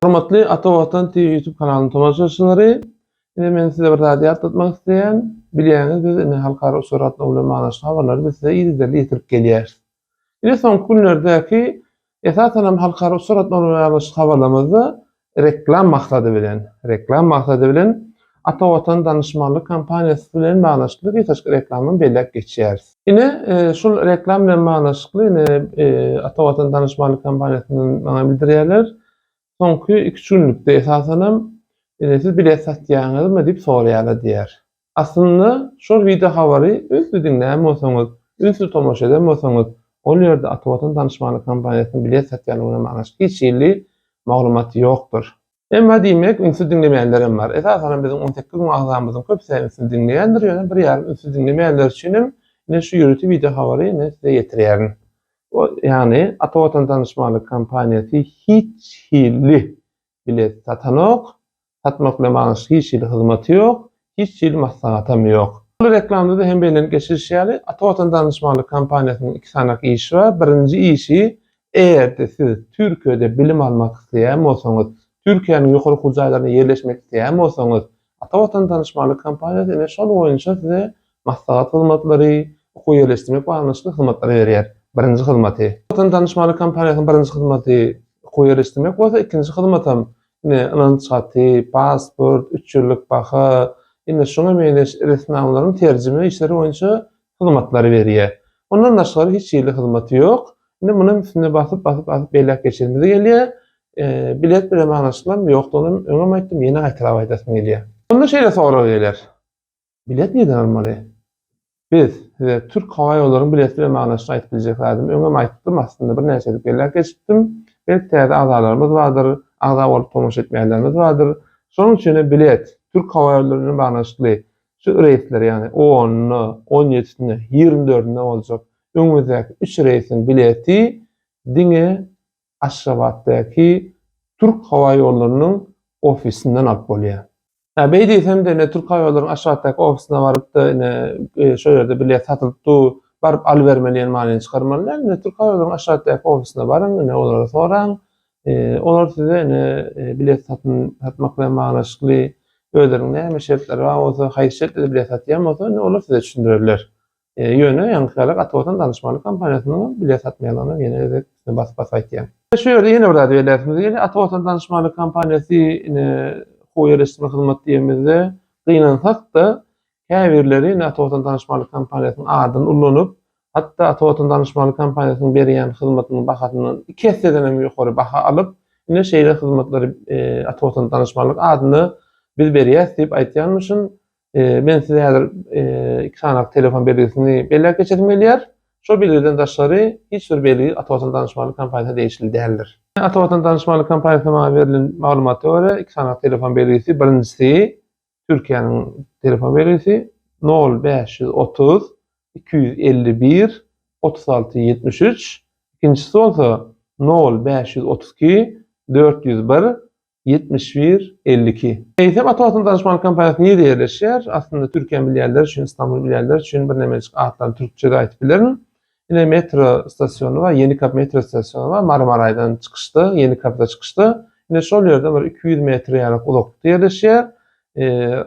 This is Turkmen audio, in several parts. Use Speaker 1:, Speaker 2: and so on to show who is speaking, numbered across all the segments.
Speaker 1: Hormatly Ata Watan TV YouTube kanalynyň tomaşaçylary, ine men size bir zady ýatlatmak isleýän. Bilýäňiz biz ine halkara uçar gatnawy bilen baglanyşykly habarlary biz size yzygiderli ýetirip gelýäris. Ine soňky günlerdäki esasan hem halkara uçar gatnawy bilen baglanyşykly habarlarymyzda reklam maksady bilen, reklam maksady bilen Ata Watan danyşmanlyk kompaniýasy bilen baglanyşykly gysajyk reklamany belläp geçýäris. Ine şul reklam bilen baglanyşykly ine Ata Watan danyşmanlyk kompaniýasyndan maňa bildirýärler. Soňky iki-üç günlükde esasanam ine siz bilet satýaňyzmy diýip soraýarlar diýýär. Aslynda şol wideo habary ünsli diňlän bolsaňyz, ünsli tomaşa eden bolsaňyz, ol ýerde Ata Watan danyşmanlyk kompaniýasynyň bilet satýandygyna baglanyşykly hiç hili maglumat ýokdur. Emma diýmek, ünsli diňlemeýänlerem bar. Esasanam biziň 18 müň agzamyzyň köpüsi ünsli diňleýändir, ýöne bir ýarym ünsli diňlemeýänler üçinem ine şu ýörite wideo habary ine size ýetirýärin. O, ýagny Ata Watan danyşmanlyk kompaniýasy hiç hili bilet satanok, satmak bilen baglanyşykly hiç hili hyzmaty ýok, hiç hili maslahatam ýok. Ol reklamada hem bellenip geçilişi ýaly, Ata Watan danyşmanlyk kompaniýasynyň iki sanak işi bar. Birinji işi, eger-de siz Türkiýede bilim almak isleýän bolsaňyz, Türkiýäniň ýokary okuw jaýlarynda ýerleşmek isleýän bolsaňyz, Ata Watan danyşmanlyk kompaniýasy ine şol boýunça size maslahat hyzmatlary, okuw ýerleşdirmek baglanyşykly hyzmatlary berýär. Birinji hyzmaty. Ata Watan danyşmanlyk kompaniýasynyň birinji hyzmaty okuw ýerleşdirmek bolsa, ikinji hyzmatam ine ynanç haty, pasport, üç ýyllyk baha, ine şuňa meňzeş resminamalaryň terjime işleri boýunça hyzmatlary berýär. Ondan daşgary hiç hili hyzmaty ýok. Indi munuň üstünde basyp, basyp, basyp belläp geçenimiz gelýär. Bilet bilen baglanyşyklam ýokdugyny öňem aýtdym, ýene gaýtalap aýdasym gelýär. Onda şeýle sorag geler. Bilet nirden almaly? Biz size Türk howa ýollaryň bileti bilen baglanyşykly aýdyp biljek zadym öňem aýtdym, aslynda birnäçe gezek belläp geçipdim. Belki täze agzalarymyz bardyr, agza bolup tomaşa etmeýänlerimiz bardyr. Şonuň üçin hem bilet Türk howa ýollary bilen baglanyşykly şu reýsler, ýagny onunda, on ýedisinde, 24-ünde boljak öňümizdäki üç reýsiň bileti diňe Aşgabatdaky Türk howa ýollarynyň ofisinden alyp bolýar. Hä, beý diýsem-de, ine, Türk howa ýollarynyň Aşgabatdaky ofisine baryp-da, ine, şo ýerde bilet satylyp dur, baryp alybermeli diýen manyny çykarmaly däl. Ine, Türk howa ýollarynyň Aşgabatdaky ofisine baryň, ine, olara soraň. Olar size, ine, bilet satyn, satmak bilen baglanyşykly özleriniň näme şertleri bar bolsa, haýsy şertlerde bilet satýan bolsa, ine, olar size düşündirerler. Ýöne ýaňky ýaly Ata Watan danyşmanlyk kompaniýasynyň bilet satmaýandygyny ýene gezek üstüne basyp-basyp aýtýan. Şu ýerde ýene bir zady belläsimiz gelýär. Ata Watan danyşmanlyk kompaniýasy ine hukugy ýerleşdirme hyzmat diýemizde gynansak-da käbirleri ine Ata Watan danyşmanlyk kompaniýasynyň adyny ulanyp, hatda Ata Watan danyşmanlyk kompaniýasynyň berýän hyzmatynyň bahasyndan iki esseden hem ýokary baha alyp, ine şeýle hyzmatlary Ata Watan danyşmanlyk adyna biz berýäs diýip aýtýanmyşyn. Men size häzir iki sany telefon belgisini belläp geçesim gelýär. Şol belgiden daşgary hiç bir belgi Ata Watan danyşmanlyk kompaniýasyna degişli däldir. Ata Watan danyşmanlyk kompaniýasyna maňa berlen maglumata görä iki sany telefon belgisi, birinjisi Türkiýäniň telefon belgisi nol 530 251 36 73, ikinjisi bolsa nol 532 401 71, 52. Eýsem Ata Watan danyşmanlyk kompaniýasy nirede ýerleşýär? Aslynda Türkiýäni bilýänler üçin, Istanbuly bilýänler üçin birnemejik atlaryny türkçede aýdyp bilerin. Ine metro stasiony bar, Ýenikapy metro stasiony bar, Marmaraýdan çykyşda, Ýenikapyda çykyşda. Ine şol ýerden bir 200 metr ýaly uzaklykda ýerleşýär.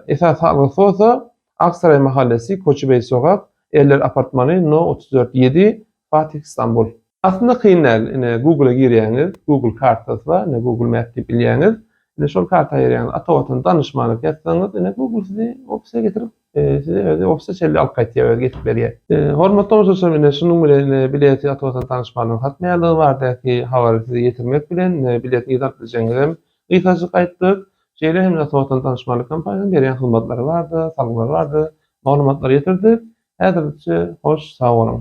Speaker 1: Esasy salgysy bolsa Aksaray mahallesi, Koçubeý sokak, Erler apartmany, no 34 7, Fatih, Istanbul. Aslynda kyn däl. Ine Google-a girýäňiz, Google kartasy bar, ine Google Map diýip bilýäňiz. Ine şol karta girýäňiz, Ata Watan danyşmanyk ýazsaňyz, ine Google sizi ofise getirip, sizi özi ofise çenli alyp gaýtýar, özi getirip berýär. Hormatly tomaşaçylarym, ine şunuň bilen ine bileti Ata Watan danyşmanygyň satmaýanlygy baradaky habary size ýetirmek bilen, ine bileti nirden alyp biljegiňizem gysgajyk aýtdyk. Şeýle hem Ata Watan danyşmanlyk kompaniýasynyň berýän hyzmatlary barada, salgylary barada maglumatlary ýetirdik. Häzirlikçe hoş sag boluň.